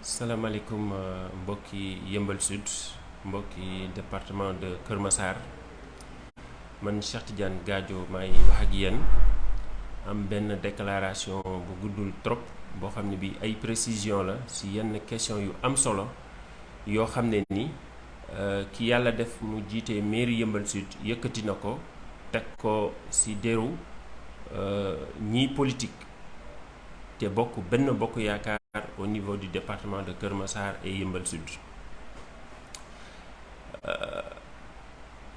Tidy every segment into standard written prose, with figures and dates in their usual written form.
salaamaaleykum mbokki Yeumbeul Sud mbokki département de Kër Massar man Cheikh Tidiane Gadio maay wax ak yéen am benn déclaration bu guddul trop boo xam ne bi ay précision la ci yenn question yu am solo yoo xam ne ni ki yàlla def mu jiite mairie Yeumbeul Sud yëkkati na ko teg ko ci deru ñii politique te bokk benn bokk yaakaar au niveau du département de Kër Massar et Yeumbeul Sud.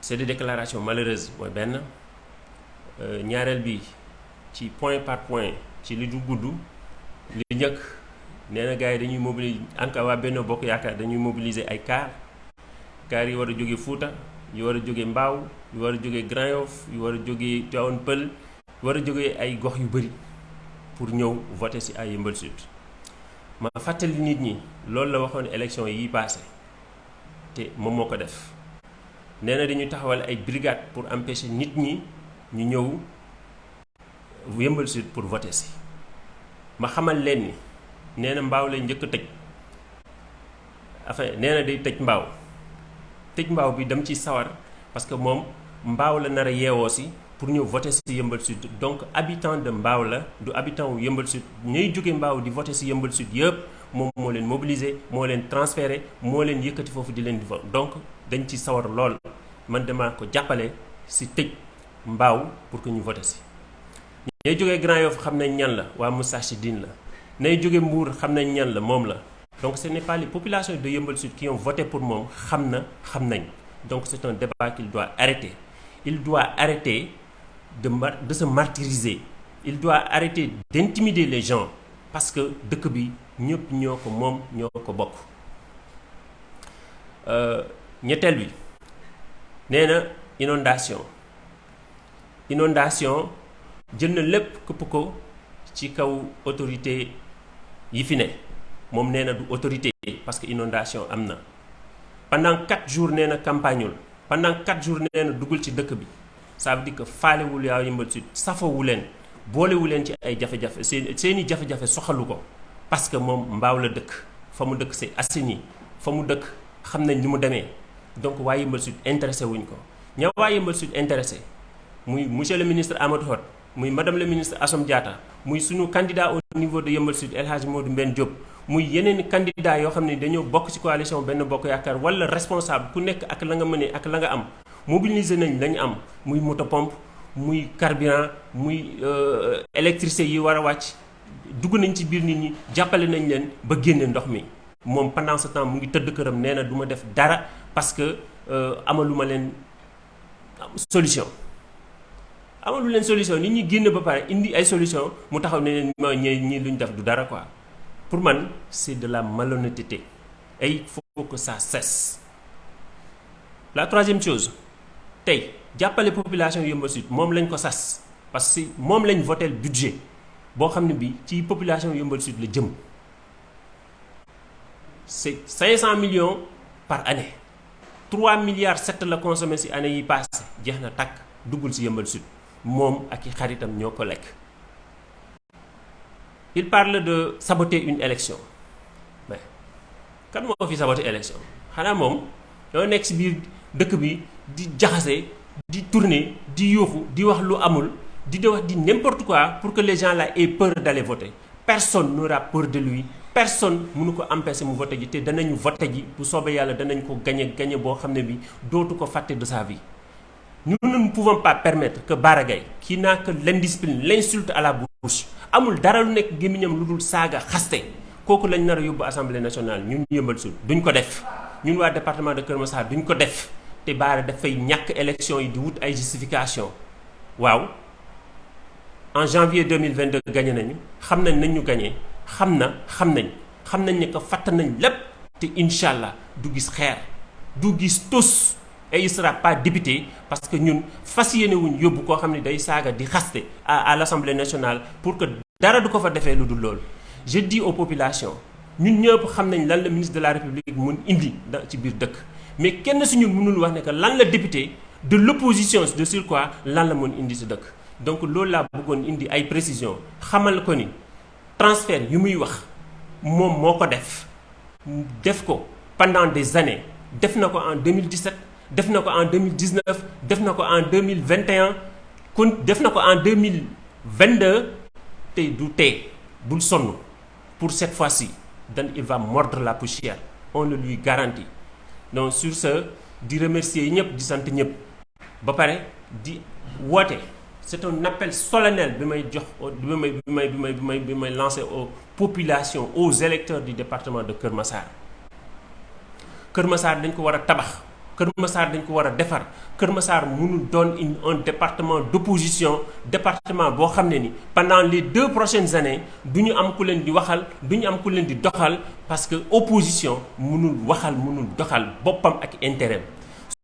C'est des déclarations malheureuses mooy benn ñaareel bi ci point par point ci li du gudd li njëkk nee na gars yi dañuy mobiliser en tout cas waa benn bokk yaakaar dañuy mobiliser ay car yi war a jóge Fouta yu war a jóge Mbao yu war a jóge Grand Yoff yu war a jóge Tivaouane Peulh yu war a jóge ay gox yu bëri pour ñëw voter ci ay Yeumbeul Sud. ma fàttali nit ñi loolu la waxoon élection yi passé te moom moo ko def nee na dañuy taxawal ay brigade pour empêcher nit ñi ñu ñëw Yeumbeul Sud pour voter si ma xamal leen ni nee na Mbao lay njëkk a tëj enfin nee na day tëj Mbao bi dem ci sawar parce que moom Mbao la nar a yeewoo si pour ñëw voter ci Yeumbeul Sud donc habitant de Mbao la du habitant wu Yeumbeul Sud ñuy jóge Mbao di voter ci Yeumbeul Sud yëpp moom moo leen mobiliser moo leen transférer moo leen yëkkati foofu di leen di vote donc dañ ci sawar lool man damaa ko jàppale ci tëj Mbao pour que ñu voter ci. ñay jógee Grand Yoff xam nañ ñan la waa Moustarchidine la nay jóge Mbour xam nañ ñan la moom la donc ce n'est pas les populations de Yeumbeul Sud qui ont voté pour moom xam nañ donc c'est un débat qu'il doit arrêter. Il doit arrêter de se martyriser. Il doit arrêter d'intimider les gens parce que dëkk bi ñëpp ñoo ko moom ñoo ko bokk. ñetteel bi nee na inondation jël na lépp këpp ko ci kaw autorité yi fi ne moom nee na du autorité parce que inondation am na pendant 4 jours nee na campagneul pendant 4 jours nee na duggul ci dëkk bi ça veut dire que faalewul yaa Yeumbeul Sud safowu leen boolewu leen ci ay jafe-jafe seeni jafe-jafe soxalu ko parce que moom Mbao la dëkk fa mu dëkk c'est assaini fa mu dëkk xam nañ ni mu demee donc waa Yeumbeul Sud intéressé wuñ ko ña waa Yeumbeul Sud intéressé muy monsieur le ministre Amadou Hott muy madame le ministre Assome Diatta muy suñu candidat au niveau de Yeumbeul Sud El Hadji Modou Mbène Diop muy yeneen candidat yoo xam ne dañoo bokk ci coalition benn bokk yaakaar wala responsable ku nekk ak la nga mënee ak la nga am mobiliser nañ lañu am muy moto pompe muy carburant muy électricité yi war a wàcc dugg nañ ci biir nit ñi jàppale nañ leen ba génne ndox mi moom pendant ce temps mu ngi tëdd këram nee na du ma def dara parce que amaluma leen solution nit ñi génn ba pare indi ay solution mu taxaw ne leen ma ñi luñ def du dara quoi. Pour moi, c'est de la malhonnêteté. Et il faut que ça cesse. La troisième chose, tey jàppale population Yeumbeul Sud moom lañ ko sas parce que moom lañ voté le budget boo xam ne bi ci population Yeumbeul Sud la jëm. C'est 500 millions par année. 3 milliards 7 la consommé ci année yi passé jeex na tàkk duggul ci Yeumbeul Sud moom ak i xaritam ñoo ko lekk. Il parle de saboter une élection mais kan moo fi saboter élection xanaa moom ñoo nekk ci biir dëkk bi di jaxase di tourner di yuuxu di wax lu amul di wax di n'importe quoi pour que les gens là aient peur d'aller voter personne n'aura peur de lui personne mënu ko empêcher mu voter ji te danañu voter ji bu soobee yàlla danañ ko gagner boo xam ne bi dootu ko fàtte de sa vie. Nous ne pouvons pas permettre que Bara Gaye qui n'a que l'indiscipline l'insulte à la bouche amul dara lu nekk gémmiñam lu dul saaga xaste kooku lañ nar a yóbbu assemblée nationale ñun Yeumbeul Sud duñ ko def ñun waa département de Kër Massar duñ ko def te Bara dafay ñàkk élection yi di wut ay justification waaw en janvier 2022 gagné nañu xam nañ ñu gagné xam nañ ne que fatt nañ lépp te incha allah du gis xeer du gis tos et il sera pas député parce que ñun fas yéene wuñ yóbbu koo xam ne day saaga di xaste à l'Assemblée nationale pour que dara du ko fa defee lu dul loolu. Je dis aux populations ñun ñëpp xam nañ lan la ministre de la République mun indi ci biir dëkk mais kenn si ñun mënul wax ne que lan la député de l'opposition de surcroît lan la mun indi si dëkk donc loolu laa bëggoon indi ay précisions xamal ko ni transfert yu muy wax moom moo ko def def ko pendant des années def na ko en 2017 def na ko en 2019 def na ko en 2021 kon def na ko en 2022 tey du tey bul sonn pour cette fois-ci il va mordre la poussière on le lui garantit. Donc sur ce di remercier ñëpp di sant ñëpp ba pare di woote c'est un appel solennel bi may jox bi may lancer aux populations aux électeurs du département de Kër Massar. Kër Massar dañ ko war a tabax Kër Massar dañ ko war a defar Kër Massar mënul doon un département d'opposition département boo xam ne ni pendant les 2 prochaines années du ñu am ku leen di waxal du ñu am ku leen di doxal parce que opposition mënul waxal mënul doxal boppam ak intérêt.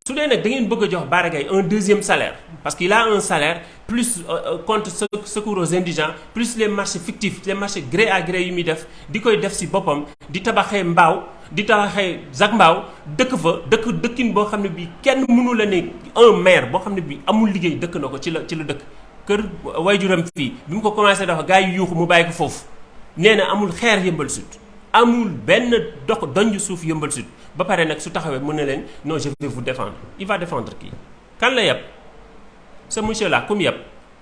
Su dee nag da ngeen bëgg a jox Bara Gaye un 2e salaire parce qu'il a un salaire plus compte secours aux indigents plus les marchés fictifs les marchés gré à gré yu muy def di koy def ci boppam di tabaxee mbaaw di tabaxee Zac Mbao dëkk fa dëkkin boo xam ne bii kenn mënu la ne un maire boo xam ne bii amul liggéey dëkk na ko ci la dëkk kër waajuram fii bi mu ko commencé dafa gars yi yuuxu mu bàyyi ko foofu nee na amul xeer Yeumbeul Sud amul benn donj suuf Yeumbeul Sud ba pare nag su taxawee mën na leen non je vais vous défendre il va défendre qui kan la yab ce monsieur là comme yab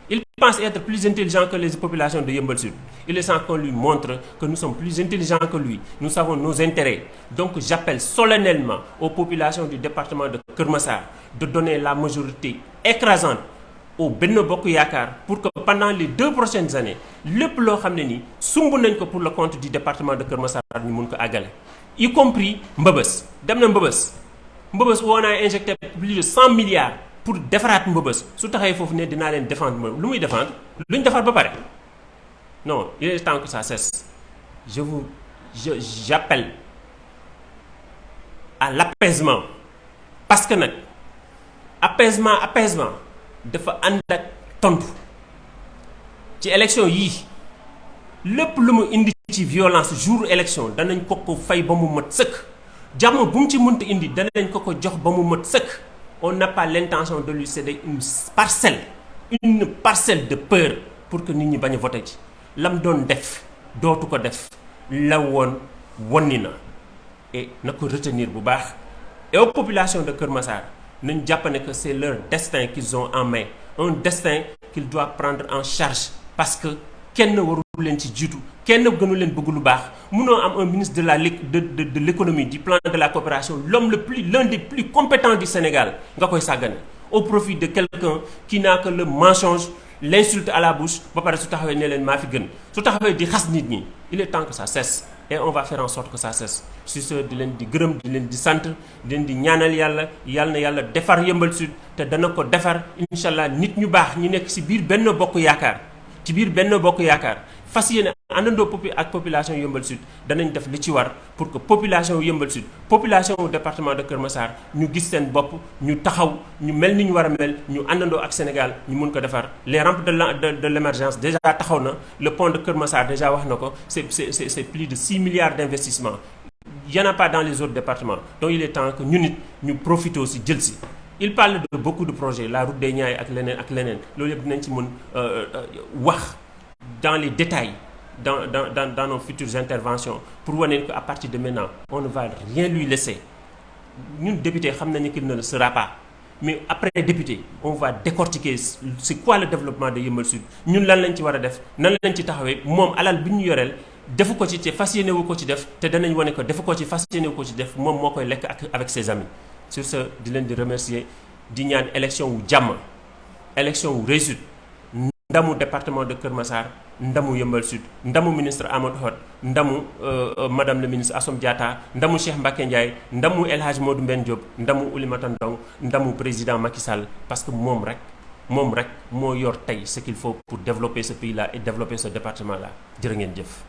il pense être plus intelligent que les populations de Yeumbeul Sud il est temps qu'on lui montre que nous sommes plus intelligents que lui nous savons nos intérêts donc j'appelle solennellement aux populations du département de Kër Massar de donner la majorité écrasante au Benno Bokk Yaakaar pour que pendant les 2 prochaines années lépp loo xam ne nii sumb nañ ko pour le compte du département de Kër Massar ñu mun ko àggale y compris Mbëbës dem na Mbëbës woo naa injecté plus de 100 milliards pour defaraat Mbëbës su taxee foofu ne dinaa leen défendre lu muy défendre lu ñu defar ba pare non il est temps que ça cesse j'appelle à l'apaisement parce que nag apaisement dafa ànd ak tontu ci élection yii lépp lu mu indi ci violence jour élection danañ ko fay ba mu mat sëkk jàmm bu mu ci mënta indi danañ ko jox ba mu mat sëkk on n'a pas l'intention de lui céder une parcelle de peur pour que nit ñi bañ a voter ci lam doon def dootu ko def la wonni na et na ko retenir bu baax et aux populations de Kër Massar nañ jàpp ne que c'est leur destin qu'ils ont en main un destin qu'ils doivent prendre en charge parce que kenn warul leen ci jiitu kenn gënu leen bëgg lu baax munoo am un ministre de l'économie du plan de la coopération l'un des plus compétents du Sénégal nga koy sàggane au profit de quelqu'un qui n'a que le mensonge l'insulte à la bouche ba pare su taxawee ne leen maa fi gën su taxawee di xas nit ñi il est temps que ça cesse et on va faire en sorte que ça cesse sur ce di leen di gërëm di leen di sant di leen di ñaanal yàlla na yàlla defar Yeumbeul Sud te dana ko defar incha allah nit ñu baax ñi nekk ci biir Benno Bokk Yaakaar fas yéene àndandoo ak population Yeumbeul Sud danañ def li ci war pour que population Yeumbeul Sud population département de Kër Massar ñu gis seen bopp ñu taxaw ñu mel ni ñu war a mel ñu àndandoo ak Sénégal ñu mun ko defar les rampes de l'émergence déjà taxaw na le pont de Kër Massar déjà wax na ko c'est plus de 6 milliards d'investissements il y en a pas dans les autres départements donc il est temps que ñu profité aussi jël si il parle de beaucoup de projets la route des Niayes ak leneen loolu yëpp dinañ ci mën wax dans les détails dans nos futures interventions pour wane que à partir de maintenant on ne va rien lui laisser ñun député xam nañu qu'il ne le sera pas mais après député on va décortiquer c'est quoi le développement de Yeumbeul Sud ñun lan lañ ci war a def nan lañ ci taxawee moom alal bi ñu yoreel defu ko ci te fas yéene wu ko ci def te danañ wane ko defu ko ci fas yéene wu ko ci def moom moo koy lekk avec ses amis sur ce di leen di remercier di ñaan élection wu jàmm élection wu réussite ndamu département de Kër Massar ndamu Yeumbeul Sud ndamu ministre Amadou Hott ndamu madame le ministre Assome Diatta ndamu Cheikh Mbacké Ndiaye ndamu El Hadj Modou Mbène Diop ndamu Oulimata Ndong ndamu président Macky Sall parce que moom rek moo yor tey ce qu'il faut pour développer ce pays là et développer ce département là jërë ngeen jëf.